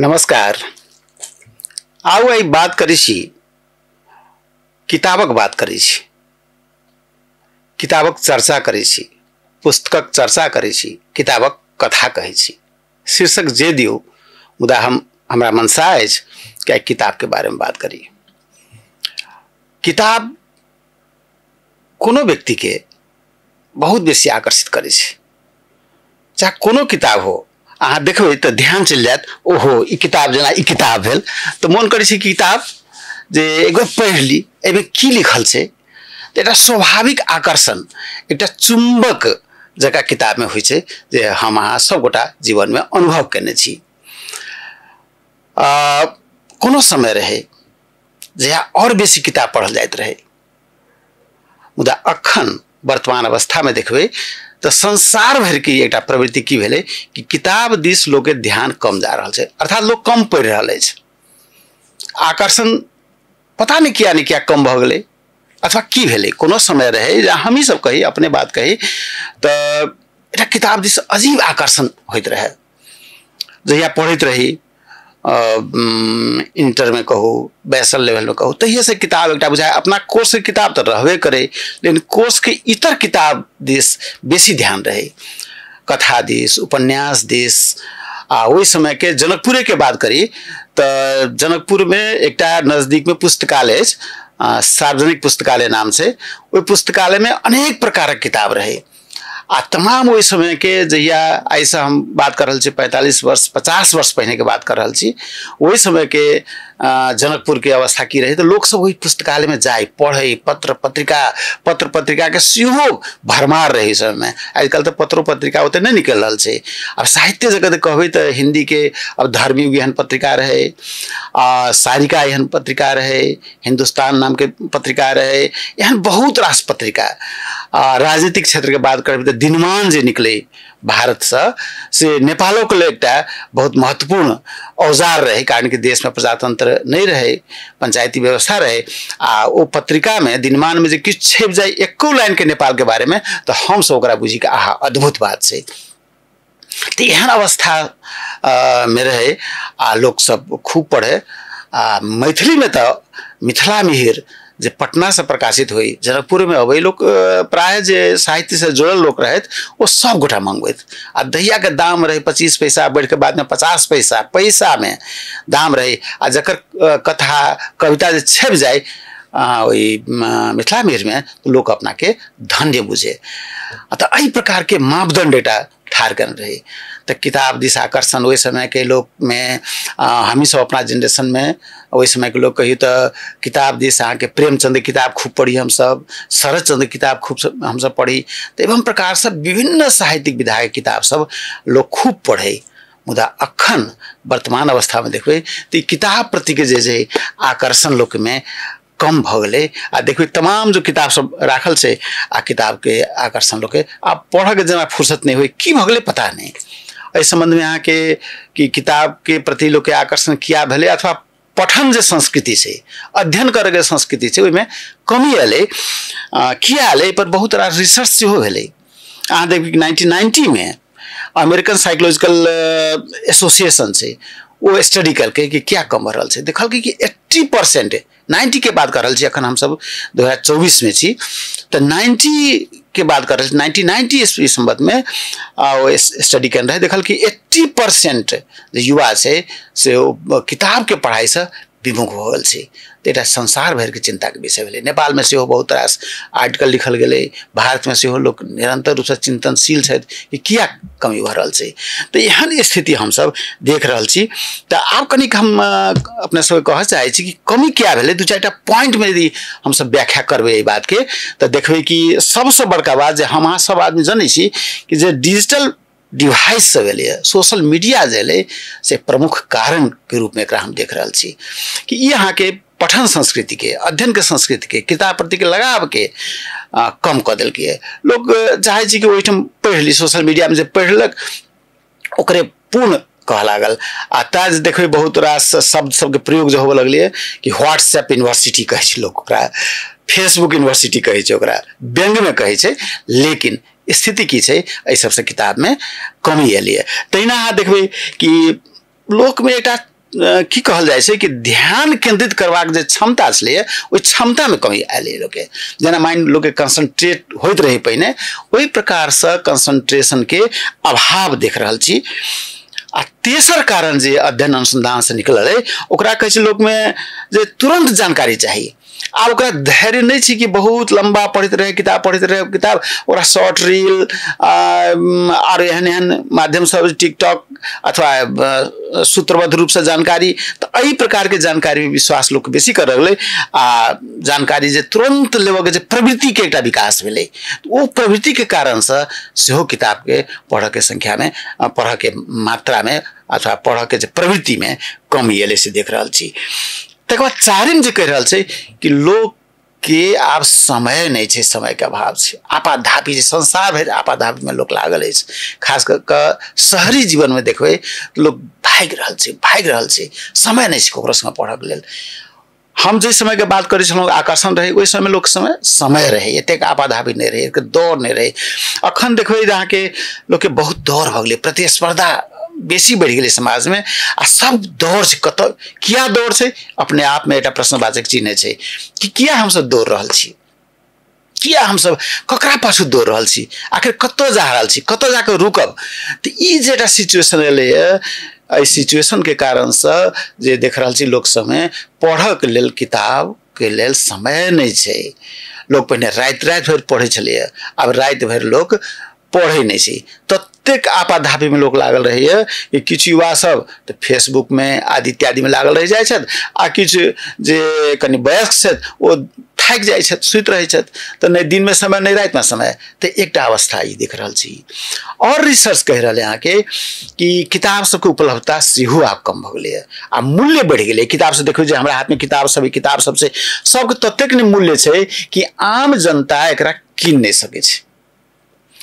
नमस्कार। आउ आइ बात करै छी, किताबक बात करै छी, किताबक चर्चा करै छी, पुस्तकक चर्चा करै छी, किताबक कथा कहै छी। शीर्षक जे दियौ, मुदा हमरा मनसा अछि कि आइ किताबके बारेमे बात करी। किताब कोनो व्यक्तिके बहुत बेसी आकर्षित करै छै। चाहे कोनो किताब हो, अहाँ देखबै तऽ ध्यान चलि जायत, ओहो ई किताब, जेना ई किताब भेल तऽ मोन करै छै किताब जे एक बेर पढ़ि ली, एहिमे की लिखल छै। तऽ एकटा स्वाभाविक आकर्षण, एकटा चुम्बक जकाँ किताबमे होइ छै, जे हम अहाँ सभगोटा जीवनमे अनुभव केने छी। कोनो समय रहै जहिया आओर बेसी किताब पढ़ल जाइत रहै, मुदा अखन वर्तमान अवस्थामे देखबै तऽ संसार भरिके एकटा प्रवृत्ति की भेलै कि किताब दिस लोकके ध्यान कम जा रहल छै, अर्थात लोक कम पढ़ि रहल अछि। आकर्षण पता नहि किया नहि किया कम भऽ गेलै अथवा की भेलै। कोनो समय रहै जे हमही सब कही, अपने बात कही, तऽ एकटा किताब दिस अजीब आकर्षण होइत रहै। जहिया पढ़ैत रही, इंटरमे कहू, बैचलर लेवलमे कहू, तहिएसँ किताब एकटा बुझाय, अपना कोर्सके किताब तऽ रहबे करै, लेकिन कोर्सके इतर किताब दिस बेसी ध्यान रहै, कथा दिस, उपन्यास दिस। आ ओहि समयके जनकपुरेके बात करी तऽ जनकपुरमे एकटा नजदीकमे पुस्तकालय अछि, सार्वजनिक पुस्तकालय नाम छै। ओहि पुस्तकालयमे अनेक प्रकारक किताब रहै आ तमाम ओहि समयके, जहिया आइसँ हम बात कर रहल छी 45 वर्ष 50 वर्ष पहिनेके बात कर रहल छी, ओहि समयके जनकपुरके अवस्था की रहै तऽ लोकसब ओहि पुस्तकालयमे जाइ, पढ़ै, पत्र पत्रिकाके सेहो भरमार रहै समयमे। आजकल तऽ पत्रो पत्रिका ओते नहि निकलि रहल छै। आब साहित्य जगत कहबै तऽ हिन्दीके अब धर्मयुग एहन पत्रिका रहै, आ सारिका एहन पत्रिका रहै, हिन्दुस्तान नामके पत्रिका रहै, एहन बहुत रास पत्रिका। आ राजनीतिक क्षेत्रके बात करबै तऽ दिनमान जे निकलै भारतसँ, से नेपालोके लेल एकटा बहुत महत्वपूर्ण औजार रहै, कारण कि देशमे प्रजातंत्र नहि रहै, पंचायती व्यवस्था रहै। आ ओ पत्रिकामे दिनमानमे जे किछु छपि जाय एको लाइनके नेपालके बारेमे, तऽ हमसब ओकरा बुझी कि आहा अद्भुत बात छै। तऽ एहन अवस्था मे रहै आ लोकसब खूब पढ़ै। आ मैथिलीमे तऽ मिथिला मिहिर जे पटनासँ प्रकाशित होइ, जनकपुरमे अबै, लोक प्रायः जे साहित्यसँ जुड़ल लोक रहथि ओ सब गोटा मँगबैत। आ दहियाके दाम रहै 25 पैसा, बढ़िके बादमे 50 पैसा, पैसामे दाम रहै। आ जकर कथा कविता जे छपि जाय ओहि मिथिला मिहिरमे, लोक अपनाके धन्य बुझे। तऽ एहि प्रकारके मापदण्ड एकटा ठाढ़ करने रहै। तऽ किताब दिस आकर्षण ओहि समयके लोकमे, हमही सब अपना जेनरेशनमे ओहि समयके लोक कहियौ तऽ किताब दिस अहाँके प्रेमचंद किताब खूब पढ़ी हमसब, शरदचंद्र किताब खूब हमसब पढ़ी। तऽ एवं प्रकारसँ विभिन्न साहित्यिक विधाके किताब सब लोक खूब पढ़ै। मुदा अखन वर्तमान अवस्थामे देखबै तऽ ई किताब प्रतिके जे छै आकर्षण लोकमे कम भऽ गेलै। आ देखबै तमाम जो किताब सब राखल छै आ किताबके आकर्षण लोकके आब पढ़ऽके जेना फुर्सत नहि होइ, की भऽ गेलै पता नहि। एहि सम्बन्धमे अहाँके कि किताबके प्रति लोकके आकर्षण किया भेलै, अथवा पठन जे संस्कृति छै, अध्ययन करैके संस्कृति छै, ओहिमे कमी एलै, किया एलै, एहिपर बहुत रास रिसर्च सेहो भेलै। अहाँ देखबै कि 1990मे अमेरिकन साइकोलॉजिकल एसोसिएशन छै, ओ स्टडी केलकै कि किया कम भऽ रहल छै। देखलकै कि 80%, 90के बात कर रहल छी, अखन हमसब 2024मे छी, तऽ 90के बात कर रहल छी, 1990 ईस्वी सम्बन्धमे ओ स्टडी केने रहै। देखल कि 80% जे युवा छै से ओ किताबके पढ़ाइसँ विमुख भऽ गेल छै। तऽ एकटा संसार भरिके चिन्ताके विषय भेलै। नेपालमे सेहो बहुत रास आर्टिकल लिखल गेलै, भारतमे सेहो लोक निरन्तर रूपसँ चिन्तनशील छथि कि किया कमी भऽ रहल छै। तऽ एहन स्थिति हमसब देख रहल छी। तऽ आब कनिक हम अपना सबके कहऽ चाहै छी कि कमी किया भेलै। 2-4 टा पॉइंटमे यदि हमसब व्याख्या करबै एहि बातके तऽ देखबै कि सबसँ बड़का बात जे हम अहाँ सब आदमी जनै छी कि जे डिजिटल डिवाइस सब एलैए, सोशल मीडिया जे एलै, से प्रमुख कारणके रूपमे एकरा हम देख रहल छी कि ई अहाँके पठन संस्कृतिके, अध्ययनके संस्कृतिके, किताब प्रतिके लगावके कम कऽ देलकै। लोक चाहै छै कि ओहिठाम पढ़ि ली, सोशल मीडियामे जे पढ़लक ओकरे पूर्ण कहऽ लागल। आ तैं जे देखबै बहुत रास शब्द सबके प्रयोग जे होबऽ लगलैए कि व्हाट्सएप यूनिवर्सिटी कहै छै लोक ओकरा, फेसबुक यूनिवर्सिटी कहै छै ओकरा, व्यंग्यमे कहै छै, लेकिन स्थिति की छै एहि सबसँ किताबमे कमी एलैए। तहिना अहाँ देखबै कि लोकमे एकटा की कहल जाइ छै कि ध्यान केंद्रित करबाक जे क्षमता छलैए ओहि क्षमतामे कमी आयल लोकके। जेना मानि लोकके कंसंट्रेट होइत रहै पहिने, ओहि प्रकारसँ कंसंट्रेशनके अभाव देख रहल छी। आ तेसर कारण जे अध्ययन अनुसंधानसँ निकलल अइ ओकरा कहै छै लोकमे जे तुरन्त जानकारी चाही। आब ओकरा धैर्य नहि छै कि बहुत लम्बा पढ़ैत रहै किताब, पढ़ैत रहै किताब। ओकरा शॉर्ट रील आर एहन एहन माध्यम सब, टिकटॉक अथवा सूत्रबद्ध रूपसँ जानकारी, तऽ एहि प्रकारके जानकारी विश्वास लोक बेसी करऽ लगलै। आ जानकारी जे तुरन्त लेबऽके जे प्रवृत्तिके एकटा विकास भेलै, ओ प्रवृत्तिके कारणसँ सेहो किताबके पढ़ऽके संख्यामे, पढ़ऽके मात्रामे अथवा पढ़ऽके जे प्रवृत्तिमे कमी एलै से देख रहल छी। तकर बाद चारिम जे कहि रहल छै कि लोकके आब समय नहि छै, समयके अभाव छै, आपाधापी छै, संसार भरि आपाधापीमे लोक लागल अछि। खास कऽ कऽ शहरी जीवनमे देखबै लोक भागि रहल छै, भागि रहल छै, समय नहि छै ककरो सङ्गे पढ़ऽके लेल। हम जाहि समयके बात करै छलहुँ आकर्षण रहै, ओहि समयमे लोक समय समय रहै, एतेक आपाधापी नहि रहै, एतेक दौड़ नहि रहै। अखन देखबै जे अहाँके लोकके बहुत दौड़ भऽ गेलै, प्रतिस्पर्धा बेसी बढ़ि गेलै समाजमे, आ सब दौड़ छै। कतऽ किया दौड़ छै, अपने आपमे एकटा प्रश्नवाचक चिन्ह छै कि किया हमसब दौड़ रहल छी, किया हमसब ककरा पाछू दौड़ रहल छी, आखिर कतऽ जा रहल छी, कतऽ जाकऽ रुकब। तऽ ई जे एकटा सिचुएशन एलैए, एहि सिचुएशनके कारणसँ जे देख रहल छी लोक सबमे पढ़ऽके लेल किताबके लेल समय नहि छै। लोक पहिने राति राति भरि पढ़ै छलैए, आब राति भरि लोक पढ़ै नहि छै। ततेक आपाधापीमे लोक लागल रहैए कि किछु युवा सब तऽ फेसबुकमे आदि इत्यादिमे लागल रहि जाइ छथि, आ किछु जे कनि वयस्क छथि ओ थाकि जाइ छथि, सुति रहै छथि, तऽ नहि दिनमे समय नहि रातिमे समय। तऽ एकटा अवस्था ई देख रहल छी। आओर रिसर्च कहि रहल अहाँके कि किताब सबके उपलब्धता सेहो आब कम भऽ गेलैए आ मूल्य बढ़ि गेलै। किताब सब देखियौ जे हमरा हाथमे किताब सब, किताब सब छै, सबके ततेक नहि मूल्य छै कि आम जनता एकरा कीन नहि सकै छै।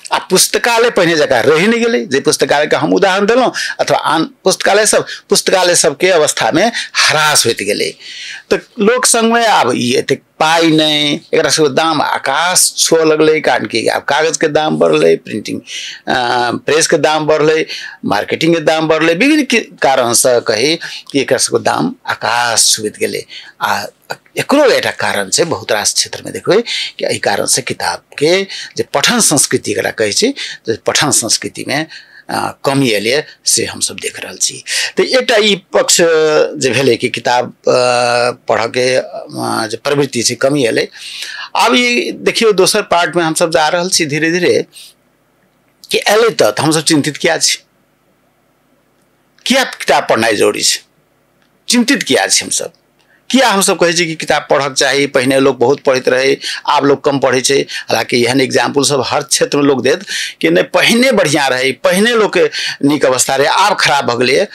आ पुस्तकालय पहिने जकाँ रहि नहि गेलै। जे पुस्तकालयके हम उदाहरण देलहुँ अथवा आन पुस्तकालय सब, पुस्तकालय सबके अवस्थामे ह्रास होइत गेलै। तऽ लोक सङ्गमे आब ई एतेक पाइ नहि, एकरा सबके दाम आकाश छुअ लगलै, कारण कि आब कागजके दाम बढ़लै, प्रिंटिंग प्रेसके दाम बढ़लै, मार्केटिंगके दाम बढ़लै, विभिन्न कारणसँ कही कि एकरा सबके दाम आकाश छुबैत गेलै। आ एकरो एकटा कारण छै, बहुत रास क्षेत्रमे देखबै कि एहि कारणसँ किताबके जे पठन संस्कृति एकरा कहै छै, पठन संस्कृतिमे कमी एलै से हमसब देख रहल छी। तऽ एकटा ई पक्ष जे भेलै कि किताब पढ़ऽके जे प्रवृत्ति छै कमी एलै। आब ई देखियौ दोसर पार्टमे हमसब जा रहल छी धीरे धीरे कि एलै तऽ हमसब चिन्तित किया छी, किया किताब पढ़नाइ जरूरी छै, चिन्तित किया छी हमसब, किया हमसब कहै छी कि किताब पढ़ऽके चाही। पहिने लोक बहुत पढ़ैत रहै, आब लोक कम पढ़ै छै। हालाँकि एहन एग्जाम्पल सब हर क्षेत्रमे लोक देत कि नहि पहिने बढ़िआँ रहै, पहिने लोकके नीक अवस्था रहै, आब खराब भऽ गेलैए।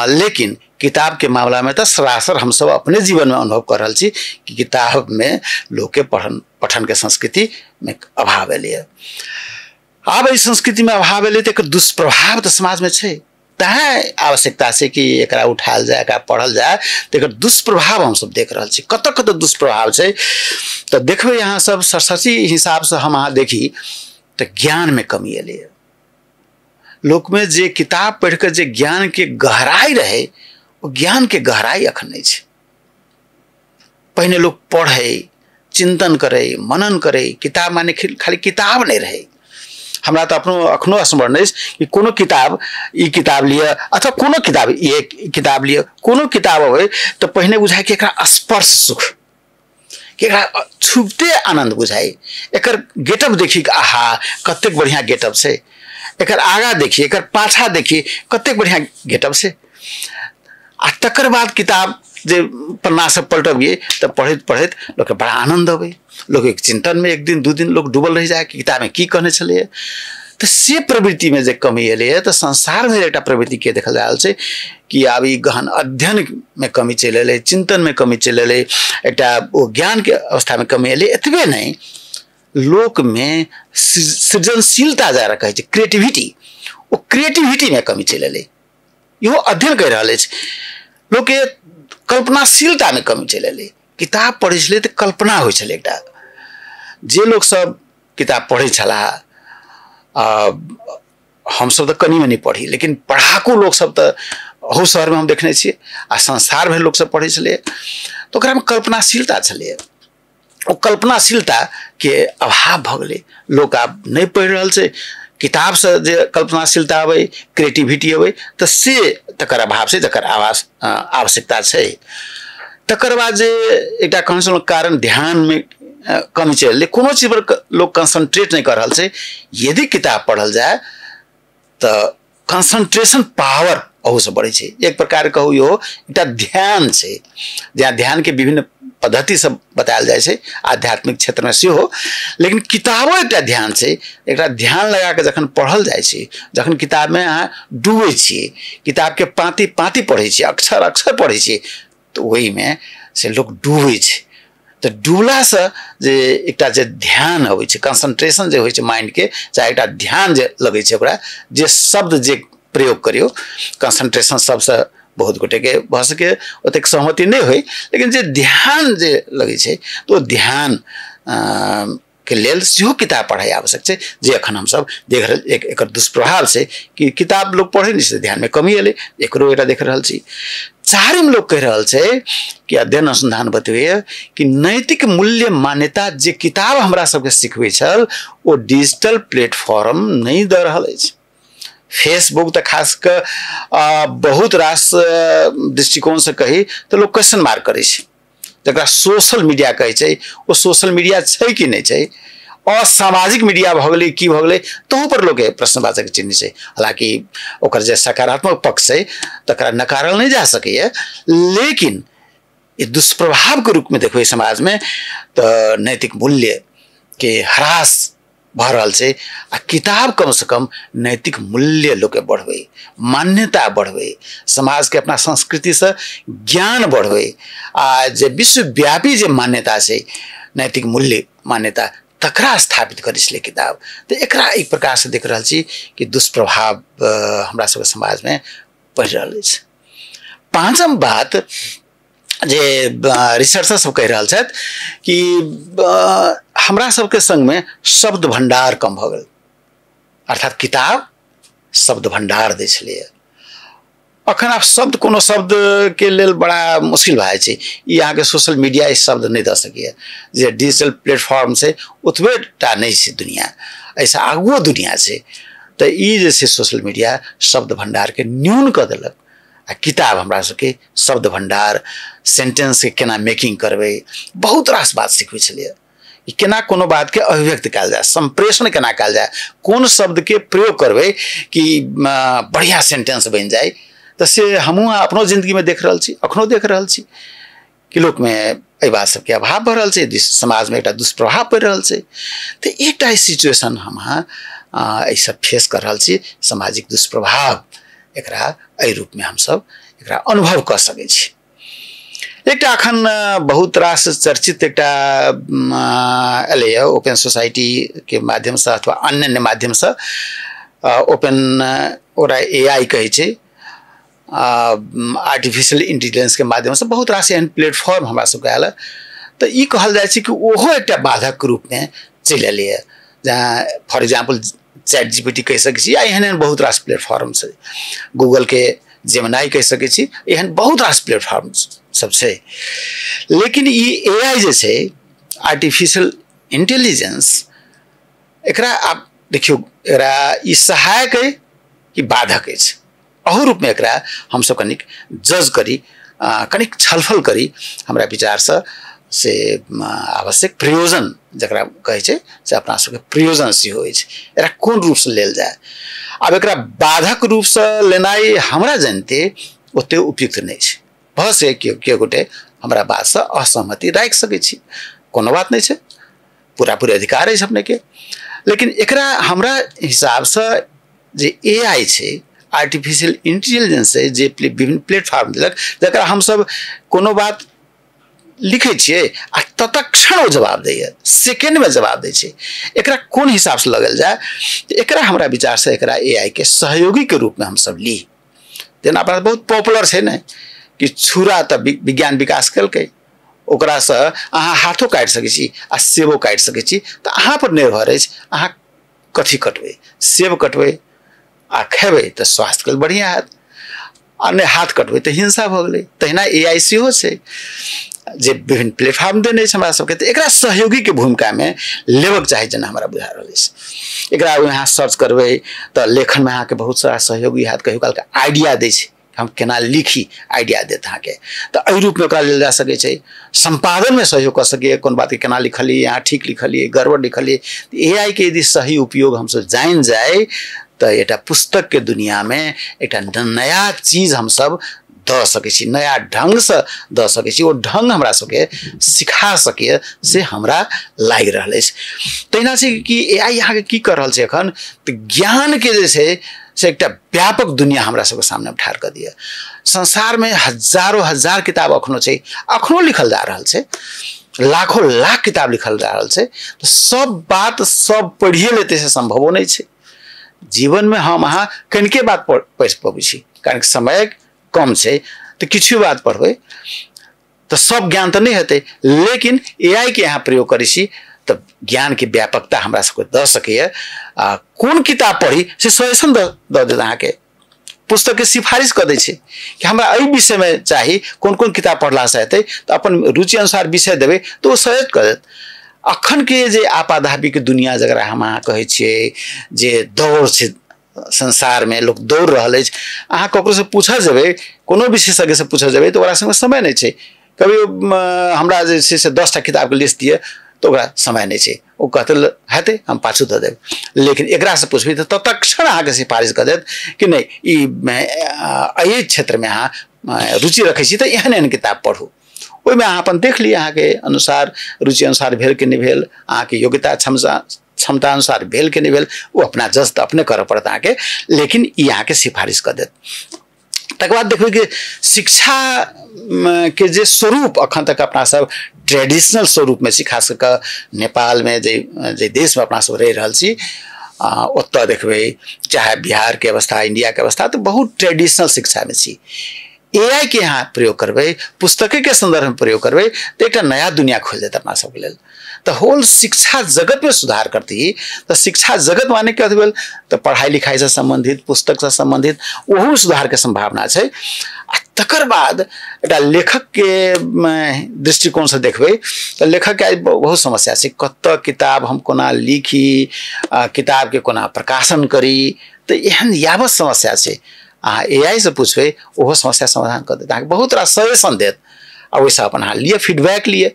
लेकिन किताबके मामलामे तऽ सरासर हमसब अपने जीवनमे अनुभव कऽ रहल छी कि किताबमे लोकके पठनके संस्कृतिमे अभाव एलैए। आब एहि संस्कृतिमे अभाव एलै तऽ एकर दुष्प्रभाव तऽ समाजमे छै, तैँ आवश्यकता छै कि एकरा उठायल जाय, एकरा पढ़ल जाय। तऽ एकर दुष्प्रभाव हमसब देख रहल छी, कतऽ कतऽ दुष्प्रभाव छै तऽ देखबै अहाँ सब। सरसरी हिसाबसँ हम अहाँ देखी तऽ ज्ञानमे कमी एलैए। लोकमे जे किताब पढ़ि कऽ जे ज्ञानके गहराइ रहै, ओ ज्ञानके गहराइ अखन नहि छै। पहिने लोक पढ़ै, चिन्तन करै, मनन करै, किताब माने खाली किताब नहि रहै। हमरा तऽ अपनो अखनो स्मरण अछि कि कोनो किताब, ई किताब लिअ अथवा कोनो किताब, ई किताब लिअ, कोनो किताब अबै तऽ पहिने बुझाइ कि एकरा स्पर्श सुख, कि एकरा छुबते आनन्द बुझाइ, एकर गेटअप देखी कि आहा कतेक बढ़िआँ गेटअप छै, एकर आगाँ देखी, एकर पाछाँ देखी कतेक बढ़िआँ गेटअप छै। आ तकर बाद किताब जे पन्ना सब पलटबियै तऽ पढ़ैत पढ़ैत लोकके बड़ा आनन्द अबै, लोक एक चिन्तनमे एक दिन दू दिन लोक डूबल रहि जाय कि किताबमे की कहने छलैए। तऽ से प्रवृत्तिमे जे कमी एलैए तऽ संसारमे एकटा प्रवृत्तिके देखल जा रहल छै कि आब ई गहन अध्ययनमे कमी चलि एलै, चिन्तनमे कमी चलि एलै, एकटा ओ ज्ञानके अवस्थामे कमी एलै। एतबे नहि, लोकमे सृजनशीलता जकरा कहै छै क्रिएटिविटी, ओ क्रिएटिविटीमे कमी चलि एलै। इहो अध्ययन कहि रहल अछि। लोकके कल्पनाशीलतामे कमी चलि एलै। किताब पढ़ै छलै तऽ कल्पना होइ छलै एकटा, जे लोकसब किताब पढ़ै छलाह, हमसब तऽ कनि मनि पढ़ी, लेकिन पढ़ाकू लोकसब तऽ अहू शहरमे हम देखने छियै आ संसार भरि लोकसभ पढ़ै छलैए। तऽ ओकरामे कल्पनाशीलता छलैए, ओ कल्पनाशीलताके अभाव भऽ गेलै। लोक आब नहि पढ़ि रहल छै। किताबसँ जे कल्पनाशीलता अबै, क्रिएटिविटी अबै, तऽ से तकर अभाव छै, जकर आवश्यकता छै। तकर बाद जे एकटा कहने छलहुँ कारण ध्यानमे कमी चलि एलै, कोनो चीजपर लोक कंसंट्रेट नहि कऽ रहल छै। यदि किताब पढ़ल जाय तऽ कंसंट्रेशन पावर अहूसँ बढ़ै छै। एक प्रकार कहू इहो एकटा ध्यान छै, जहाँ ध्यानके विभिन्न पद्धति सब बतायल जाइ छै आध्यात्मिक क्षेत्रमे सेहो, लेकिन किताबो एकटा ध्यान छै। एकटा ध्यान लगाके जखन पढ़ल जाइ छै, जखन किताबमे अहाँ डूबै छियै, किताबके पाँति पाँति पढ़ै छियै, अक्षर अक्षर पढ़ै छियै, तऽ ओहिमे से लोक डूबै छै। तऽ डूबलासँ जे एकटा जे ध्यान अबै छै, कंसंट्रेशन जे होइ छै माइंडके, चाहे एकटा ध्यान जे लगै छै, ओकरा जे शब्द जे प्रयोग करियौ, कंसंट्रेशन सबसँ बहुत गोटेके भऽ सकै ओतेक सहमति नहि होइ, लेकिन जे ध्यान जे लगै छै तऽ ओ ध्यान के लेल सेहो किताब पढ़ाइ आवश्यक छै, जे एखन हमसब देख रहल एकर दुष्प्रभाव छै कि किताब लोक पढ़ै नहि छै, ध्यानमे कमी एलै, एकरो एकटा देख रहल छी। चारिम लोक कहि रहल छै कि अध्ययन अनुसंधान बतबैए कि नैतिक मूल्य मान्यता जे किताब हमरा सबके सिखबै छल ओ डिजिटल प्लेटफॉर्म नहि दऽ रहल अछि। फेसबुक तऽ खास कऽ बहुत रास दृष्टिकोणसँ कही तऽ लोक क्वेश्चन मार्क करै छै, जकरा सोशल मीडिया कहै छै, ओ सोशल मीडिया छै कि नहि छै, असामाजिक मीडिया भऽ गेलै की भऽ गेलै, तहू पर लोकके प्रश्नवाचक चिन्ह छै। हालाँकि ओकर जे सकारात्मक पक्ष छै तकरा नकारल नहि जा सकैए, लेकिन ई दुष्प्रभावके रूपमे देखबै समाजमे तऽ नैतिक मूल्यके ह्रास भऽ रहल छै। आ किताब कमसँ कम नैतिक मूल्य लोकके बढ़बै, मान्यता बढ़बै, समाजके अपना संस्कृतिसँ ज्ञान बढ़बै, आ जे विश्वव्यापी जे मान्यता छै नैतिक मूल्य मान्यता तकरा स्थापित करै छलै किताब। तऽ एकरा एक प्रकारसँ देख रहल छी कि दुष्प्रभाव हमरा सबके समाजमे पड़ि रहल अछि। पाँचम बात जे रिसर्चर सब कहि रहल छथि कि हमरा सबके संगमे शब्द भंडार कम भऽ गेल, अर्थात किताब शब्द भंडार दै छलैए। अखन आब शब्द कोनो शब्दके लेल बड़ा मुश्किल भए जाइ छै। ई अहाँके सोशल मीडिया ई शब्द नहि दऽ सकैए, जे डिजिटल प्लेटफॉर्म छै ओतबे टा नहि छै दुनिया, एहिसँ आगुओ दुनिया छै। तऽ ई जे छै सोशल मीडिया शब्द भंडारके न्यून कऽ देलक, आ किताब हमरा सबके शब्द भंडार, सेंटेंसके केना मेकिंग करबै, बहुत रास बात सिखबै छलैए। ई केना कोनो बातके अभिव्यक्त कयल जाय, सम्प्रेषण केना कयल जाय, कोन शब्दके प्रयोग करबै कि बढ़िआँ सेंटेंस बनि जाय, तऽ से हमहूँ अपनो जिन्दगीमे देख रहल छी, अखनो देख रहल छी कि लोकमे एहि बात सबके अभाव भऽ रहल छै, समाजमे एकटा दुष्प्रभाव पड़ि रहल छै। तऽ एकटा सिचुएशन हम अहाँ एहिसँ फेस कऽ रहल छी, सामाजिक दुष्प्रभाव, एकरा एहि रूपमे हमसब एकरा अनुभव कऽ सकै छी। एकटा अखन बहुत रास चर्चित एकटा एलैए ओपन सोसाइटीके माध्यमसँ अथवा अन्य अन्य माध्यमसँ, ओपन ओकरा AI कहै छै, आर्टिफिशियल इंटेलिजेंसके माध्यमसँ बहुत रास एहन प्लेटफॉर्म हमरा सबके आयल। तऽ ई कहल जाइ छै कि ओहो एकटा बाधक रूपमे चलि एलैए, जहाँ फॉर एग्जाम्पल चैट GPT कहि सकै छी, या एहन एहन बहुत रास प्लेटफॉर्म छै, गूगलके जेमिनाई कहि सकै छी, एहन बहुत रास प्लेटफॉर्म सब छै। लेकिन ई AI जे छै आर्टिफिशियल इंटेलिजेंस, एकरा आब देखियौ, एकरा ई सहायक अइ कि बाधक अछि, अहू रूपमे एकरा हमसब कनिक जज करी, कनिक छलफल करी, हमरा विचारसँ से आवश्यक प्रयोजन जकरा कहै छै से अपना सबके प्रयोजन सेहो अछि। एकरा कोन रूपसँ लेल जाय, आब एकरा बाधक रूपसँ लेनाइ हमरा जनिते ओते उपयुक्त नहि छै। भऽ सकै केओ गोटे हमरा बातसँ असहमति राखि सकै छी, कोनो बात नहि छै, पूरा पूरी अधिकार अछि अपनेके। लेकिन एकरा हमरा हिसाबसँ जे AI छै, आर्टिफिशियल इंटेलिजेंस छै, जे विभिन्न प्लेटफॉर्म देलक, जकरा हमसब कोनो बात लिखै छियै आ तत्क्षण ओ जवाब दैए, सेकेंडमे जवाब दै छै, एकरा कोन हिसाबसँ लगल जाय, तऽ एकरा हमरा विचारसँ एकरा AI के सहयोगीके रूपमे हमसब ली। जेना अपना बहुत पॉपुलर छै ने कि छुरा तऽ विज्ञान विकास केलकै, ओकरासँ अहाँ हाथो काटि सकै छी आ सेबो काटि सकै छी, तऽ अहाँ पर निर्भर अछि अहाँ कथी कटबै, सेब कटबै आ खेबै तऽ स्वास्थ्यके लेल बढ़िआँ हैत, आ नहि हाथ कटबै तऽ हिंसा भऽ गेलै। तहिना एआई सेहो छै जे विभिन्न प्लेटफॉर्म देने अछि हमरा सबके, तऽ एकरा सहयोगीके भूमिकामे लेबक चाही जेना हमरा बुझा रहल अछि। एकरा अहाँ सर्च करबै तऽ लेखनमे अहाँके बहुत सारा सहयोगी हैत, कहियो कालके आइडिया दै छै हम केना लिखी, आइडिया देत अहाँके, तऽ एहि रूपमे ओकरा लेल जा सकै छै। सम्पादनमे सहयोग कऽ सकैए, कोन बातके केना लिखलियै, अहाँ ठीक लिखलियै, गड़बड़ लिखलियै। एआई के यदि सही उपयोग हमसब जानि जाइ तऽ एकटा पुस्तकके दुनियामे एकटा नया चीज हमसब दऽ सकै छी, नया ढङ्गसँ दऽ सकै छी, ओ ढङ्ग हमरा सबके सिखा सकैए से हमरा लागि रहल अछि। तहिना छै कि एआई अहाँके की कऽ रहल छै एखन, तऽ ज्ञानके जे छै से एकटा व्यापक दुनिया हमरा सबके सामने ठाढ़ कऽ दिअ। संसारमे हजारो हजार किताब अखनो छै, अखनो लिखल जा रहल छै, लाखों लाख किताब लिखल जा रहल छै, तऽ सब बात सब पढ़िए लेतै से सम्भवो नहि छै। जीवनमे हम अहाँ कनिके बात पढ़ि पबै छी, कारण समय कम छै, तऽ किछु बात पढ़बै तऽ सब ज्ञान तऽ नहि हेतै, लेकिन एआई के अहाँ प्रयोग करै छी तऽ ज्ञानके व्यापकता हमरा सबके दऽ सकैए। आ कोन किताब पढ़ी से सजेशन दऽ देत अहाँके, पुस्तकके सिफारिश कऽ दै छै कि हमरा एहि विषयमे चाही, कोन कोन किताब पढ़लासँ हेतै, तऽ अपन रुचि अनुसार विषय देबै तऽ ओ सजेस्ट कऽ देत। अखनके जे आपाधापीके दुनिया जकरा हम अहाँ कहै छियै, जे दौड़ छै संसारमे, लोक दौड़ रहल अछि, अहाँ ककरोसँ पूछऽ जेबै, कोनो विशेषज्ञसँ पूछऽ जेबै तऽ ओकरा सङ्गे समय नहि छै। कभी हमरा जे छै से 10टा किताबके लिस्ट दिअ तऽ ओकरा समय नहि छै, ओ कहतै हेतै हम पाछू दऽ देब। लेकिन एकरासँ पुछबै तऽ तत्क्षण अहाँके सिफारिश कऽ देत कि नहि ई एहि क्षेत्रमे अहाँ रुचि रखै छी तऽ एहन एहन किताब पढ़ू, ओहिमे अहाँ अपन देख लिअ, अहाँके अनुसार रुचि अनुसार भेल कि नहि भेल, अहाँके योग्यता क्षमता अनुसार भेल कि नहि भेल, ओ अपना जज तऽ अपने करऽ पड़त अहाँके, लेकिन ई अहाँके सिफारिश कऽ देत। तकर बाद देखबै कि शिक्षा के जे स्वरूप अखन तक अपना सब ट्रेडिशनल स्वरूपमे छी, खास कऽ नेपालमे जे जे देशमे अपना सब रहि रहल छी ओतऽ देखबै, चाहे बिहारके अवस्था, इंडियाके अवस्था, तऽ बहुत ट्रेडिशनल शिक्षामे छी। एआई के यहाँ प्रयोग करबै, पुस्तकेके सन्दर्भमे प्रयोग करबै तऽ एकटा नया दुनिया खोलि देत अपना सबके लेल। तऽ होल शिक्षा जगतमे सुधार करती, तऽ शिक्षा जगत माने कथी भेल, तऽ पढ़ाइ लिखाइसँ सम्बन्धित, पुस्तकसँ सम्बन्धित, ओहू सुधारके सम्भावना छै। आ तकर बाद एकटा लेखकके दृष्टिकोणसँ देखबै तऽ लेखकके आइ बहुत समस्या छै, कतऽ किताब हम कोना लिखी, किताबके कोना प्रकाशन करी, तऽ एहन यावत समस्या छै। अहाँ एआई से पूछबै ओहो समस्या समाधान कऽ देत, अहाँके बहुत रास सजेशन देत, आ ओहिसँ अपन अहाँ लिअ, फीडबैक लिअ।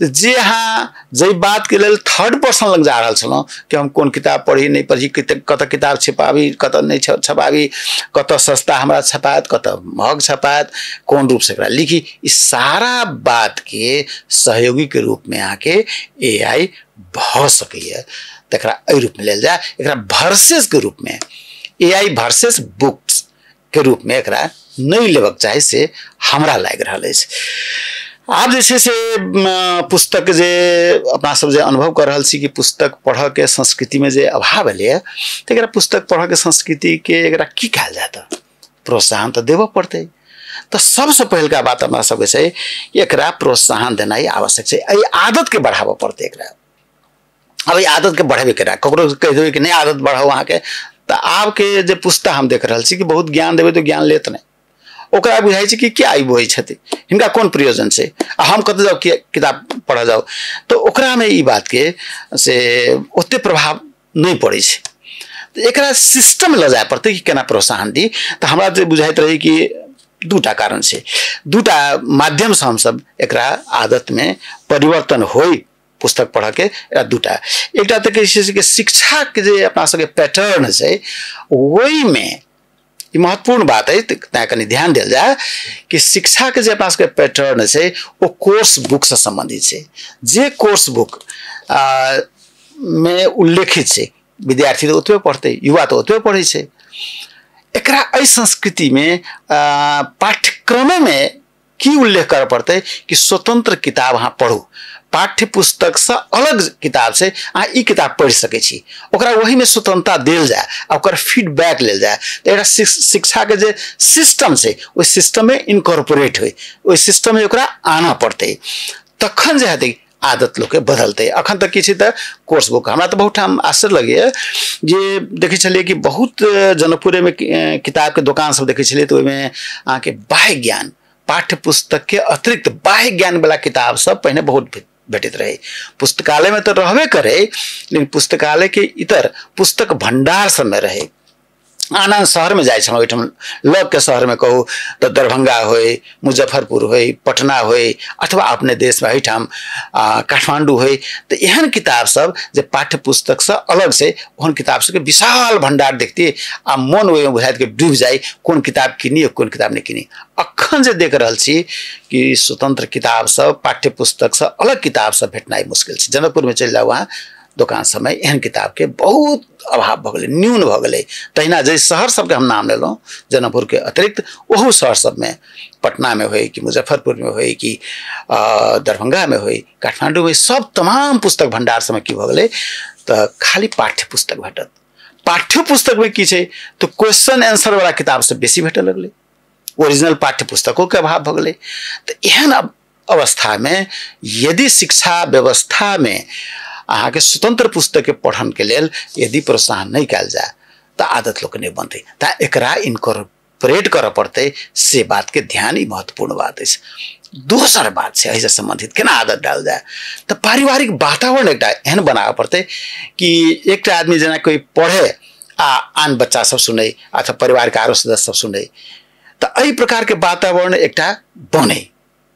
जे अहाँ जाहि बातके लेल थर्ड पर्सन लग जा रहल छलहुँ कि हम कोन किताब पढ़ी नहि पढ़ी, कतऽ किताब छपाबी कतऽ नहि छपाबी, कतऽ सस्ता हमरा छपायत कतऽ महग छपायत, कोन रूपसँ एकरा लिखी, ई सारा बातके सहयोगीके रूपमे अहाँके एआई भऽ सकैए। तऽ एकरा एहि रूपमे लेल जाय, एकरा वर्सेसके रूपमे, एआई वर्सेस बुक्स के रूपमे एकरा नहि लेबक चाही से हमरा लागि रहल अछि। आब जे छै से पुस्तक जे अपना सब जे अनुभव कऽ रहल छी कि पुस्तक पढ़ऽके संस्कृतिमे जे अभाव एलैए, तऽ एकरा पुस्तक पढ़ऽके संस्कृतिके एकरा की कयल जाय, तऽ प्रोत्साहन तऽ देबऽ पड़तै। तऽ सबसँ पहिलका बात हमरा सबके छै कि एकरा प्रोत्साहन देनाइ आवश्यक छै, एहि आदतके बढ़ाबऽ पड़तै एकरा। अब एहि आदतके बढ़ेबै केना, ककरो कहि देबै कि नहि आदत बढ़ाउ अहाँके, तऽ आबके जे पुस्ता हम देख रहल छी कि बहुत ज्ञान देबै तऽ ज्ञान लेत नहि, ओकरा बुझाइ छै कि क्या ई बजै छथि, हिनका कोन प्रयोजन छै, आ हम कतऽ जाउ किताब पढ़ऽ जाउ, तऽ ओकरामे ई बातके से ओते प्रभाव नहि पड़ै छै। तऽ एकरा सिस्टम लऽ जाय पड़तै कि केना प्रोत्साहन दी। तऽ हमरा जे बुझाइत रहै कि दूटा कारण छै, दूटा माध्यमसँ हमसब एकरा आदतमे परिवर्तन होइ पुस्तक पढ़ऽके, एकरा दूटा, एकटा तऽ कहै छै कि शिक्षाके जे अपना सबके पैटर्न छै ओहिमे ई महत्वपूर्ण बात है, तैँ कनि ध्यान देल जाय कि शिक्षाके जे अपना सबके पैटर्न छै ओ कोर्स बुकसँ सम्बन्धित छै। जे कोर्स बुक मे उल्लेखित छै विद्यार्थी तऽ ओतबे पढ़तै, युवा तऽ ओतबे पढ़ै छै। एकरा एहि संस्कृतिमे पाठ्यक्रममे की उल्लेख करऽ पड़तै कि स्वतंत्र किताब अहाँ पढ़ू, पाठ्य पुस्तकसँ अलग किताब छै, अहाँ ई किताब पढ़ि सकै छी, ओकरा ओहिमे स्वतंत्रता देल जाय आ ओकर फीडबैक लेल जाय। तऽ एकरा शिक्षाके जे सिस्टम छै ओहि सिस्टममे इनकॉर्पोरेट होइ, ओहि सिस्टममे ओकरा आनऽ पड़तै, तखन जे हेतै। आदत लोकके बदलतै। अखन तक की छै तऽ कोर्स बुक हमरा तऽ बहुत ठाम आश्चर्य लगैए जे देखै छलियै कि बहुत जनकपुरेमे किताबके दोकान सब देखै छलियै तऽ ओहिमे अहाँके बाह्य ज्ञान पाठ्य पुस्तकके अतिरिक्त बाह्य ज्ञानवला किताब सब पहिने बहुत भेटैत रहै। पुस्तकालयमे तऽ रहबे करै, लेकिन पुस्तकालयके इतर पुस्तक भण्डार सबमे रहै। आन आन शहरमे जाइ छलहुँ, ओहिठाम लगके शहरमे कहू तऽ दरभंगा होइ, मुजफ्फरपुर होइ, पटना होइ, अथवा अपने देशमे एहिठाम काठमाण्डू होइ, तऽ एहन किताब सब जे पाठ्य पुस्तकसँ अलग छै ओहन किताब सबके विशाल भण्डार देखतियै आ मोन ओहिमे बुझाइत कि डूबि जाइ, कोन किताब किनी कोन किताब नहि किनी। अखन जे देख रहल छी कि स्वतंत्र किताब सब पाठ्य पुस्तकसँ अलग किताब सब भेटनाइ मुश्किल छै। जनकपुरमे चलि जाउ अहाँ, दोकान सबमे एहन किताबके बहुत अभाव भऽ गेलै, न्यून भऽ गेलै। तहिना जाहि शहर सबके हम नाम लेलहुँ जनकपुरके अतिरिक्त ओहू शहर सबमे, पटनामे होइ कि मुजफ्फरपुरमे होइ कि दरभंगामे होइ, काठमाण्डूमे, सब तमाम पुस्तक भण्डार सबमे की भऽ गेलै तऽ खाली पाठ्य पुस्तक भेटत। पाठ्य पुस्तकमे की छै तऽ क्वेश्चन आंसरवला किताब सब बेसी भेटऽ लगलै, ओरिजिनल पाठ्य पुस्तकोके अभाव भऽ गेलै। तऽ एहन अवस्थामे यदि शिक्षा व्यवस्थामे अहाँके स्वतंत्र पुस्तकके पठनके लेल यदि प्रोत्साहन नहि कयल जाय तऽ आदत लोकके नहि बनतै। तऽ एकरा इनकॉर्पोरेट करऽ पड़तै, से बातके ध्यान ई महत्वपूर्ण बात अछि। दोसर बात छै एहिसँ सम्बन्धित केना आदत डालल जाय तऽ पारिवारिक वातावरण एकटा एहन बनाबऽ पड़तै कि एकटा आदमी जेना कोइ पढ़े आ आन बच्चा सब सुनै अथवा परिवारके आरो सदस्य सब सुनै, तऽ एहि प्रकारके वातावरण एकटा बनै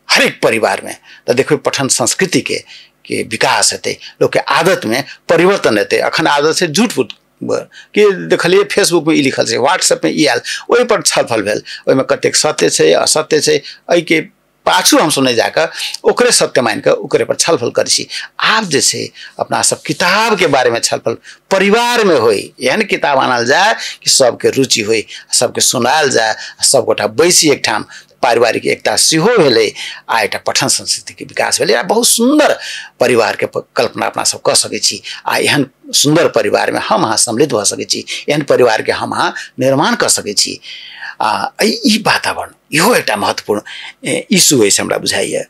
हरेक परिवारमे। तऽ देखबै पठन संस्कृतिके के विकास हेतै, लोकके आदतमे परिवर्तन हेतै। अखन आदत छै झूठ फूट कि देखलियै फेसबुकमे ई लिखल छै, व्हाट्सएपमे ई आयल, ओहिपर छलफल भेल, ओहिमे कतेक सत्य छै असत्य छै एहिके पाछू हमसब नहि जाकऽ ओकरे सत्य मानिकऽ ओकरे पर छलफल करै छी। आब जे छै अपना सब किताबके बारेमे छलफल परिवारमे होइ, एहन किताब आनल जाय कि सबके रुचि होइ, सबके सुनायल जाय, सबगोटा बैसी एकठाम, पारिवारिक एकता सेहो भेलै आ एकटा पठन संस्कृतिके विकास भेलै आ बहुत सुन्दर परिवारके कल्पना अपना सब कऽ सकै छी आ एहन सुन्दर परिवारमे हम अहाँ सम्मिलित भऽ सकै छी, एहन परिवारके हम अहाँ निर्माण कऽ सकै छी। आ ई वातावरण इहो एकटा महत्वपूर्ण इशू अछि हमरा बुझाइए।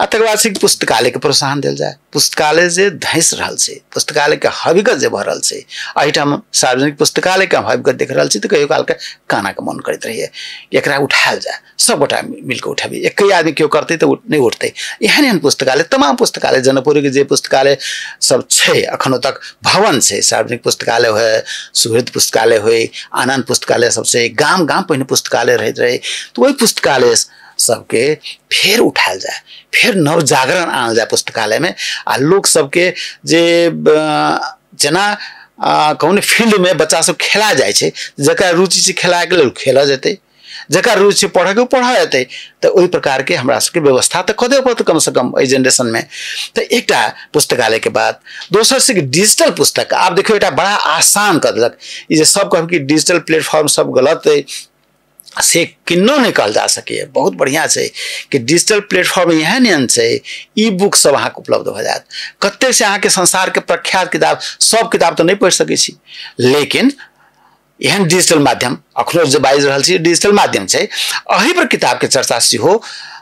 आ तकर बाद से पुस्तकालयके प्रोत्साहन देल जाय। पुस्तकालय जे धँसि रहल छै, पुस्तकालयके हविगत जे भऽ रहल छै, एहिठाम सार्वजनिक पुस्तकालयके हम हविगत देख रहल छी तऽ कहियो कालके कानाके मन करैत रहैए एकरा उठायल जाय, सबगोटा मिलके उठाबी, एके आदमी केओ करतै तऽ नहि उठतै। एहन एहन पुस्तकालय तमाम पुस्तकालय जनकपुरके जे पुस्तकालय सब छै अखनो तक भवन छै, सार्वजनिक पुस्तकालय होइ, सुहृद पुस्तकालय होइ, आनन्द पुस्तकालय सब छै, गाम गाम पहिने पुस्तकालय रहैत रहै, तऽ ओहि पुस्तकालय सबके फेर उठायल जाय, फेर नव जागरण आनल जाय पुस्तकालयमे आ लोक सबके जे जेना कहू ने फील्डमे बच्चा सब खेला जाइ छै, जकरा रुचि छै खेलाके लेल खेलऽ जेतै, जकरा रुचि छै पढ़ऽके ओ पढ़ऽ जेतै। तऽ ओहि प्रकारके हमरा सबके व्यवस्था तऽ कऽ देबऽ पड़तै कमसँ कम एहि जेनरेशनमे। तऽ एकटा पुस्तकालयके बात। दोसर छै कि डिजिटल पुस्तक आब देखियौ एकटा बड़ा आसान कऽ देलक। ई जे सब कहब कि डिजिटल प्लेटफॉर्म सब गलत अइ से किन्नो नहि कहल जा सकैए। बहुत बढ़िआँ छै कि डिजिटल प्लेटफॉर्म एहन एहन छै, ई बुक सब अहाँके उपलब्ध भऽ जायत। कतेक से अहाँके संसारके प्रख्यात किताब, सब किताब तऽ नहि पढ़ि सकै छी, लेकिन एहन डिजिटल माध्यम अखनो जे बाजि रहल छी डिजिटल माध्यम छै, एहि पर किताबके चर्चा सेहो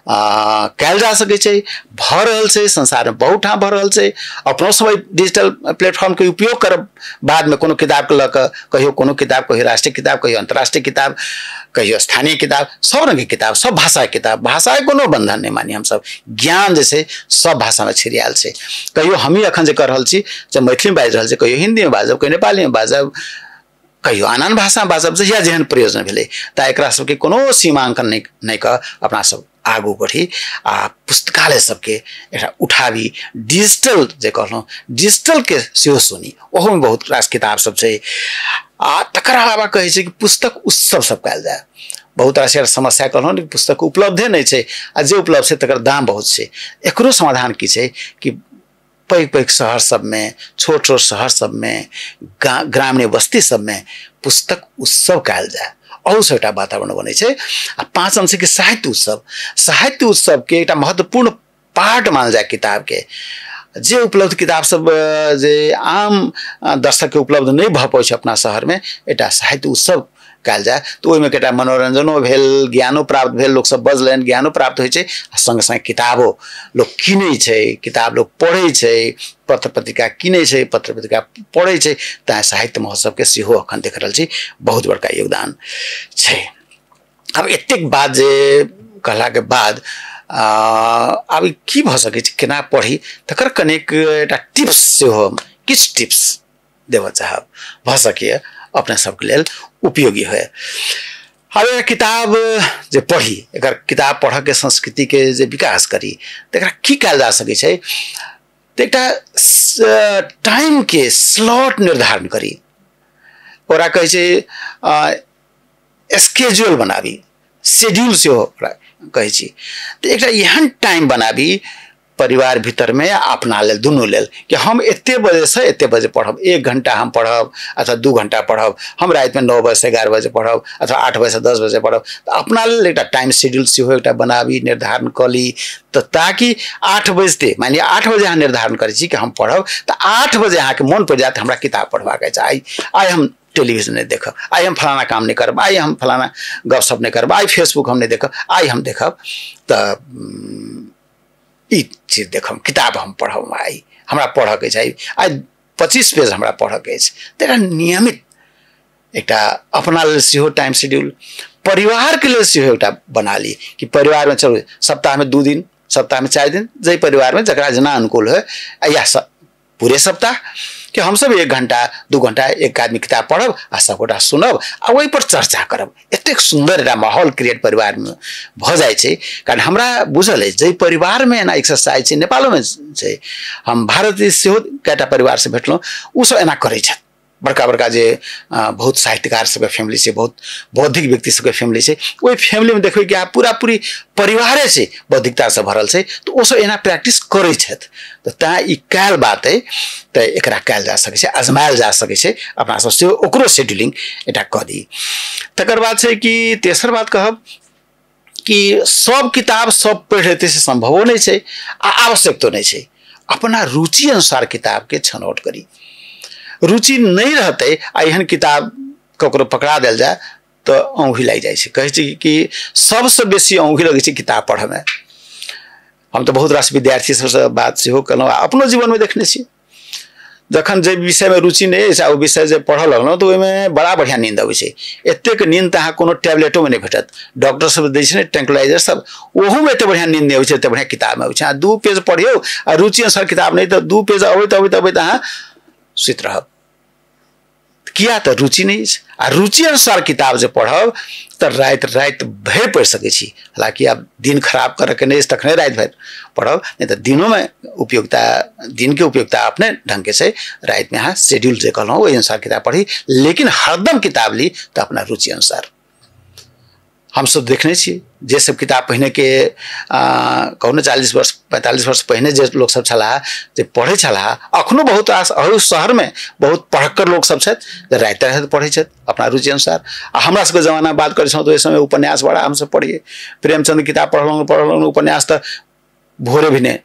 कयल जा सकै छै, भऽ रहल छै, संसारमे बहुत ठाम भऽ रहल छै। अपनो सब डिजिटल प्लेटफॉर्मके उपयोग करब, बादमे कोनो किताबके लऽ कऽ कहियो कोनो किताब, कहियो राष्ट्रीय किताब, कहियो अन्तर्राष्ट्रीय किताब, कहियो स्थानीय किताब, सब रङ्गके किताब, सब भाषाके किताब, भाषाके कोनो बन्धन नहि मानी हमसब, ज्ञान जे छै सब भाषामे छिड़ियायल छै। कहियो हमही अखन जे कऽ रहल छी जे मैथिलीमे बाजि रहल छी, कहियो हिन्दीमे बाजब, कहियो नेपालीमे बाजब, कहियो आन आन भाषामे बाजब, जहिया जेहन प्रयोजन भेलै। तऽ एकरा सबके कोनो सीमांकन नहि कऽ अपना सब आगू बढ़ी आ पुस्तकालय सबके एकटा उठाबी। डिजिटल जे कहलहुँ डिजिटलके सेहो सुनी, ओहोमे बहुत रास किताब सब छै। आ तकर अलावा कहै छै कि पुस्तक उत्सव सब कयल जाय। बहुत रास समस्या कहलहुँ ने पुस्तक उपलब्धे नहि छै आ जे उपलब्ध छै तकर दाम बहुत छै। एकरो समाधान की छै कि पैघ पैघ शहर सबमे, छोट छोट शहर सबमे, ग्रामीण बस्ती सबमे पुस्तक उत्सव कयल जाय, अहूसँ एकटा वातावरण बनै छै। आ पाँचम छै कि साहित्य उत्सव। साहित्य उत्सवके एकटा महत्वपूर्ण पार्ट मानल जाय किताबके। जे उपलब्ध किताब सब जे आम दर्शकके उपलब्ध नहि भऽ पबै छै अपना शहरमे, एकटा साहित्य उत्सव कयल जाय तऽ ओहिमे कटा मनोरंजनो भेल, ज्ञानो प्राप्त भेल, लोकसब बजलनि, ज्ञानो प्राप्त होइ छै आ संग संग किताबो लोक किनै छै, किताब लोक पढ़ै छै, पत्र पत्रिका किनै छै, पत्र पत्रिका पढ़ै छै। तैं साहित्य महोत्सवके सेहो अखन देख रहल छी बहुत बड़का योगदान छै। आब एतेक बात जे कहलाके बाद आब की भऽ सकै छै, केना पढ़ी, तकर कनेक एकटा टिप्स सेहो हम किछु टिप्स देबऽ चाहब, भऽ सकैए अपने सबके लेल उपयोगी होय। आब एकर किताब जे पढ़ी, एकर किताब पढ़ऽके संस्कृतिके जे विकास करी तऽ एकरा की कयल जा सकै छै, तऽ एकटा टाइमके स्लॉट निर्धारण करी, ओकरा कहै छै स्केड्यूल बनाबी, शेड्यूल सेहो ओकरा कहै छी। तऽ एकटा एहन टाइम बनाबी परिवार भीतरमे अपना लेल दुनू लेल कि हम एते बजेसँ एते बजे पढ़ब, 1 घंटा हम पढ़ब अथवा 2 घंटा पढ़ब, हम रातिमे 9 बजेसँ 11 बजे पढ़ब अथवा 8 बजेसँ 10 बजे पढ़ब। तऽ अपना लेल एकटा टाइम शेड्यूल सेहो एकटा बनाबी, निर्धारण कऽ ली, तऽ ताकि 8 बजते, मानि लिअ 8 बजे अहाँ निर्धारण करै छी कि हम पढ़ब, तऽ 8 बजे अहाँके मोन पड़ि जायत हमरा किताब पढ़बाक अछि, आइ आइ हम टेलीविजन नहि देखब, आइ हम फलाना काम नहि करब, आइ हम फलाना गपशप नहि करब, आइ फेसबुक हम नहि देखब, आइ हम देखब तऽ ई चीज देखब, किताब हम पढ़ब, आइ हमरा पढ़ऽके छै, आइ 25 पेज हमरा पढ़ऽके अछि। तऽ एकटा नियमित एकटा अपना लेल सेहो टाइम शेड्यूल, परिवारके लेल सेहो एकटा बना ली कि परिवारमे चलू सप्ताहमे 2 दिन, सप्ताहमे 4 दिन, जाहि परिवारमे जकरा जेना अनुकूल होइ, या पूरे सप्ताह कि हमसब 1 घंटा 2 घंटा एक आदमी किताब पढ़ब आ सबगोटा सुनब आ ओहि पर चर्चा करब। एतेक सुन्दर एकटा माहौल क्रिएट परिवारमे भऽ जाइ छै। कारण हमरा बुझल अछि जाहि परिवारमे एना एक्सरसाइज छै, नेपालोमे छै, हम भारत सेहो कएटा परिवारसँ भेटलहुँ, ओसब एना करै छथि। बड़का बड़का जे बहुत साहित्यकार सबके फैमिली छै, बहुत बौद्धिक व्यक्ति सबके फैमिली छै, ओहि फैमिलीमे देखबै कि अहाँ पूरा पूरी परिवारे छै बौद्धिकतासँ भरल छै, तऽ ओसब एना प्रैक्टिस करै छथि। तऽ तैँ ई कयल बात अइ, तऽ एकरा कयल जा सकै छै, आजमायल जा सकै छै, अपना सब सेहो ओकरो शेड्यूलिंग एकटा कऽ दी। तकर बाद छै कि तेसर बात कहब कि सब किताब सब पढ़ि लेतै से सम्भवो नहि छै आ आवश्यकतो नहि छै। अपना रुचि अनुसार किताबके छनौट करी, रुचि नहि रहतै आ एहन किताब ककरो पकड़ा देल जाय तऽ औँघी लागि जाइ छै। कहै छै कि सबसँ बेसी औँघी लगै छै किताब पढ़ऽमे। हम तऽ बहुत रास विद्यार्थी सबसँ बात सेहो केलहुँ आ अपनो जीवनमे देखने छी, जखन जाहि विषयमे रुचि नहि अछि आ ओ विषय जे पढ़ऽ लगलहुँ तऽ ओहिमे बड़ा बढ़िआँ नींद अबै छै। एतेक नींद तऽ अहाँ कोनो टैबलेटोमे नहि भेटत, डॉक्टर सब दै छै ने ट्रैंक्विलाइजर सब, ओहूमे एतेक बढ़िआँ नींद नहि अबै छै, एतेक बढ़िआँ किताबमे अबै छै। अहाँ 2 पेज पढ़ियौ आ रुचि अनुसार किताब नहि तऽ 2 पेज अबैत अबैत अबैत अहाँ सुति रहब, किया तऽ रुचि नहि अछि। आ रुचि अनुसार किताब जे पढ़ब तऽ राति राति भरि पढ़ि सकै छी। हालाँकि आब दिन खराब करऽके नहि अछि तखने राति भरि पढ़ब, नहि तऽ दिनोमे उपयोगिता, दिनके उपयोगिता अपने ढङ्गके छै। रातिमे अहाँ शेड्यूल जे कहलहुँ ओहि अनुसार किताब पढ़ी, लेकिन हरदम किताब ली तऽ अपना रुचि अनुसार। हमसब देखने छी जे सब किताब पहिनेके कहू ने 40 वर्ष 45 वर्ष पहिने जे लोकसब छलाह जे पढ़ै छलाह, अखनो बहुत रास अहू शहरमे बहुत पढ़कर लोकसब छथि जे राति राति पढ़ै छथि अपना रुचि अनुसार। आ हमरा सबके जमाना बात करै छलहुँ तऽ ओहि समय उपन्यास बड़ा हमसब पढ़ियै, प्रेमचंद किताब पढ़लहुँ, उपन्यास तऽ भोरे भी नहि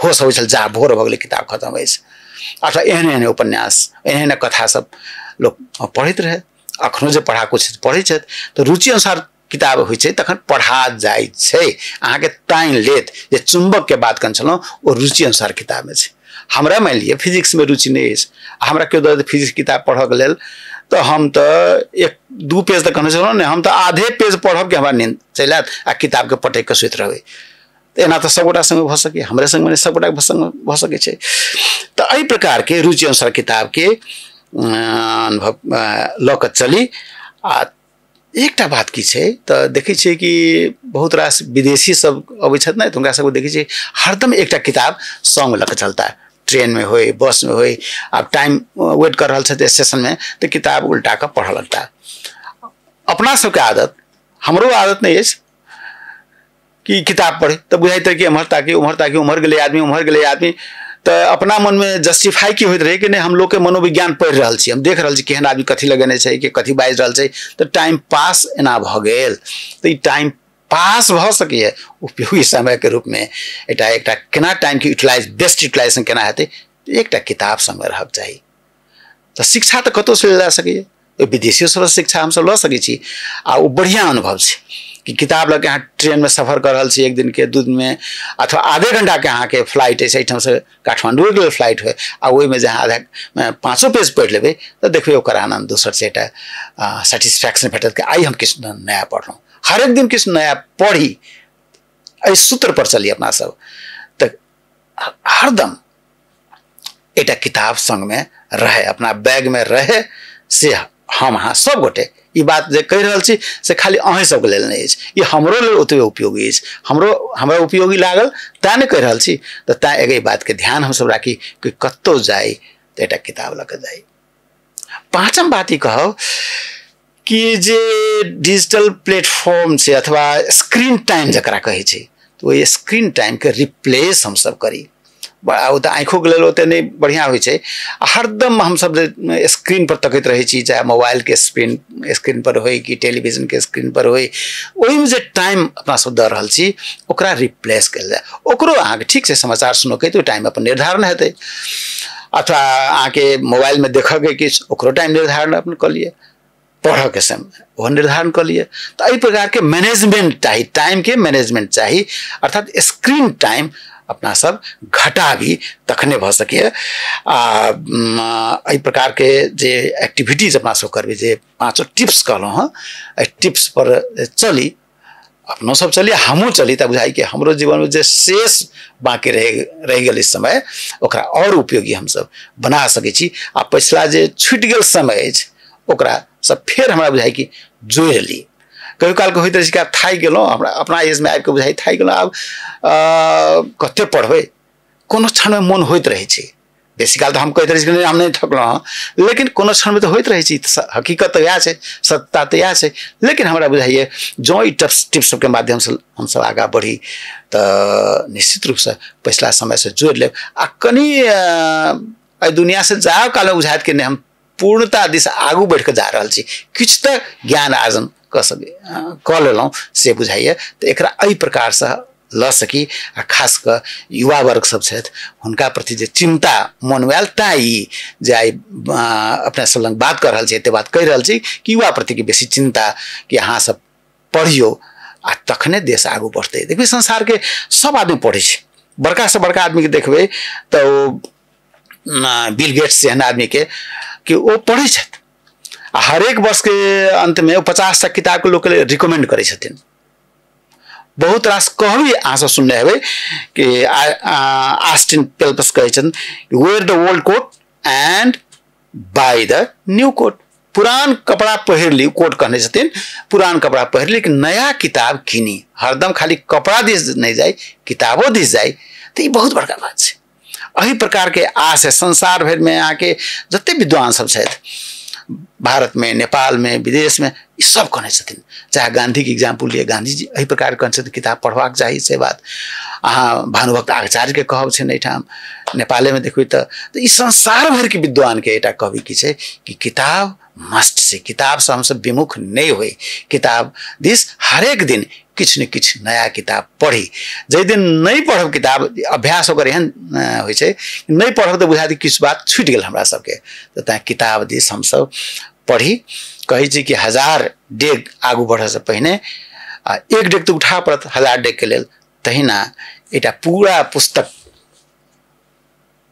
होश अबै छल, जा भोर भऽ गेलै किताब खतम अछि। अथवा एहन एहन उपन्यास, एहन एहन कथा सब लोक पढ़ैत रहै, अखनो जे पढ़ाकू छथि पढ़ै छथि। तऽ रुचि अनुसार किताब होइ छै तखन पढ़ा जाइ छै, अहाँके तानि लेत। जे चुम्बकके बात करने छलहुँ ओ रुचि अनुसार किताबमे छै। हमरा मानि लिअ फिजिक्समे रुचि नहि अछि आ हमरा केओ दऽ फिजिक्स किताब पढ़ऽके लेल तऽ हम तऽ 1-2 पेज तऽ कहने छलहुँ ने, हम तऽ आधे पेज पढ़ब कि हमरा नींद चलि आयत आ किताबके पटकि कऽ सुति रहबै। तऽ एना तऽ सबगोटा सङ्गे भऽ सकैए, हमरे सङ्गमे नहि सबगोटाके सङ्ग भऽ सकै छै। तऽ एहि प्रकारके रुचि अनुसार किताबके अनुभव लऽ कऽ चली। आ एकटा बात की छै तऽ देखै छियै कि बहुत रास विदेशी सब अबै छथि ने, तऽ हुनका सबके देखै छियै हरदम एकटा किताब सङ्ग लऽ कऽ चलता, ट्रेनमे होइ बसमे होइ, आब टाइम वेट कऽ रहल छथि स्टेशनमे तऽ किताब उल्टा कऽ पढ़ऽ लगता। अपना सबके आदत, हमरो आदत नहि अछि कि किताब पढ़े तऽ बुझाइत रहै कि एम्हर ताकि उम्हर ताकि, उम्हर गेलै आदमी उम्हर गेलै आदमी, तऽ अपना मनमे जस्टिफाई की होइत रहै कि नहि हम लोकके मनोविज्ञान पढ़ि रहल छी, हम देख रहल छी केहन आदमी कथी लगेने छै, कि कथी बाजि रहल छै, तऽ टाइम पास एना भऽ गेल। तऽ ई टाइम पास भऽ सकैए उपयोगी समयके रूपमे। एकटा एकटा केना टाइमके यूटिलाइज, बेस्ट यूटिलाइजेशन केना हेतै, एकटा किताब समय रहक चाही। तऽ शिक्षा तऽ कतहुसँ लेल जा सकैए, ओहि विदेशियो सबसँ शिक्षा हमसब लऽ सकै छी। आ ओ बढ़िआँ अनुभव छै कि किताब लऽ के अहाँ ट्रेनमे सफर कऽ रहल छी एक दिनके, 2 दिनमे, अथवा आधे घंटाके अहाँके फ्लाइट अछि, एहिठामसँ काठमाण्डुएके लेल फ्लाइट होइ, आ ओहिमे जे अहाँ आधा 5 पेज पढ़ि लेबै तऽ देखबै ओकर आनन्द दोसर छै, एकटा सेटिस्फैक्शन भेटत कि आइ हम किछु नया पढ़लहुँ। हरेक दिन किछु नया पढ़ी, एहि सूत्रपर चली अपना सब, तऽ हरदम एकटा किताब संगमे रहे, अपना बैगमे रहे, से हम अहाँ सब गोटे ई बात जे कहि रहल छी से खाली अहीं सबके लेल नहि अछि, ई हमरो लेल ओतबे उपयोगी अछि, हमरा उपयोगी लागल तैँ ने कहि रहल छी। तऽ तैँ एहि बातके ध्यान हमसब राखी कि कतहु जाइ तऽ एकटा किताब लऽ कऽ जाइ। 5म बात ई कहब कि जे डिजिटल प्लेटफॉर्म छै अथवा स्क्रीन टाइम जकरा कहै छै, तऽ ओहि स्क्रीन टाइमके रिप्लेस हमसब करी। ओ तऽ आँखिओके लेल ओतेक नहि बढ़िआँ होइ छै। हरदम हमसब जे स्क्रीन पर तकैत रहै छी, चाहे मोबाइलके स्क्रीन पर होइ कि टेलीविजनके स्क्रीन पर होइ, ओहिमे जे टाइम अपना सब दऽ रहल छी ओकरा रिप्लेस कयल जाय। ओकरो अहाँके ठीक छै समाचार सुनऽके तऽ टाइम अपन निर्धारण हेतै, अथवा अहाँके मोबाइलमे देखऽके किछु ओकरो टाइम निर्धारण अपन कऽ लिअ, पढ़ऽके समय ओहो निर्धारण कऽ लिअ। तऽ एहि प्रकारके मैनेजमेंट चाही, टाइमके मैनेजमेंट चाही, अर्थात स्क्रीन टाइम अपना सब घटाबी तखने भऽ सकैए। आ एहि प्रकारके जे एक्टिविटीज अपना सब करबै, जे 5 टिप्स कहलहुँ हँ, एहि टिप्स पर चली, अपनो सब चली, हमहूँ चली, तऽ बुझाइ कि हमरो जीवनमे जे शेष बाँकी रहि गेल इस समय ओकरा आओर उपयोगी हमसब बना सकै छी। आ पछिला जे छुटि गेल समय अछि ओकरा सब फेर हमरा बुझाइ कि जोड़ि ली। कहियो कालके होइत रहै छै कि आब थाकि गेलहुँ, हमरा अपना एजमे आबिके बुझाइ थाकि गेलहुँ, आब कतेक पढ़बै, कोनो क्षणमे मोन होइत रहै छै। बेसी काल तऽ हम कहैत रहै छी कि हम नहि थकलहुँ हँ, लेकिन कोनो क्षणमे तऽ होइत रहै छै। हकीकत तऽ इएह छै, सत्यता तऽ इएह छै। लेकिन हमरा बुझाइए जँ ई टिप्स सबके माध्यमसँ हमसब आगाँ बढ़ी तऽ निश्चित रूपसँ पछिला समयसँ जोड़ि लेब। आ कनि एहि दुनिआँसँ जाओ कालमे बुझायत कि नहि हम पूर्णता दिस आगू बढ़िकऽ जा रहल छी, किछु तऽ ज्ञान आर्जन कऽ सकै कऽ लेलहुँ से बुझाइए। तऽ एकरा एहि प्रकारसँ लऽ सकी। आ खास कऽ युवा वर्ग सब छथि हुनका प्रति जे चिन्ता मोनमे आयल तैँ ई जे आइ अपने सब लग बात कऽ रहल छी, एते बात कहि रहल छी कि युवा प्रतिके बेसी चिन्ता कि अहाँ सब पढ़ियौ आ तखने देश आगू बढ़तै। देखबै संसारके सब आदमी पढ़ै छै, बड़कासँ बड़का आदमीके देखबै तऽ ओ बिल गेट्स जेहन आदमीके कि ओ पढ़ै छथि आ हरेक वर्षके अन्तमे ओ 50टा किताबके लोकके रिकमेंड करै छथिन। बहुत रास कहबी अहाँ सब सुनने हेबै कि आस्टिन पेल्पस कहै छथिन, wear the old coat and buy the new coat. पुरान कपड़ा पहिर ली, कोट कहने छथिन, पुरान कपड़ा पहिर ली लेकिन नया किताब कीनी। हरदम खाली कपड़ा दिस नहि जाइ, किताबो दिस जाइ, तऽ ई बहुत बड़का बात छै। एहि प्रकारके आस है संसार भरिमे अहाँके जतेक विद्वान सब छथि, भारतमे, नेपालमे, विदेशमे, ई सब कहने छथिन। चाहे गांधीके एग्जाम्पल लिअ, गांधीजी एहि प्रकारके कहने छथिन किताब पढ़बाक चाही, से बात। अहाँ भानुभक्त आचार्यके कहब छनि एहिठाम नेपालेमे देखबै तऽ ई संसार भरिके विद्वानके एकटा कहबी की छै कि किताब मस्ट छै, किताबसँ हमसब विमुख नहि होइ, किताब दिस हरेक दिन किछु ने किछु नया किताब पढ़ी। जाहि दिन नहि पढ़ब किताब, अभ्यास ओकर एहन होइ छै नहि पढ़ब तऽ बुझायत किछु बात छुटि गेल हमरा सबके। तऽ तैँ किताब दिस हमसब पढ़ी। कहै छी कि 1000 डेग आगू बढ़ऽसँ पहिने एक डेग तऽ उठा पड़त 1000 डेगके लेल, तहिना एकटा पूरा पुस्तक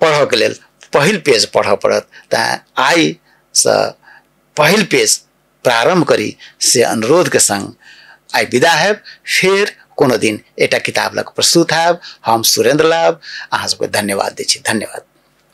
पढ़ऽके लेल पहिल पेज पढ़ऽ पड़त। तैँ आइसँ पहिल पेज प्रारम्भ करी से अनुरोधके संग आइ विदा हैब। फेर कोनो दिन एकटा किताब लऽ कऽ प्रस्तुत हैब। हम सुरेंद्र लाभ अहाँ सबके धन्यवाद दै छी। धन्यवाद।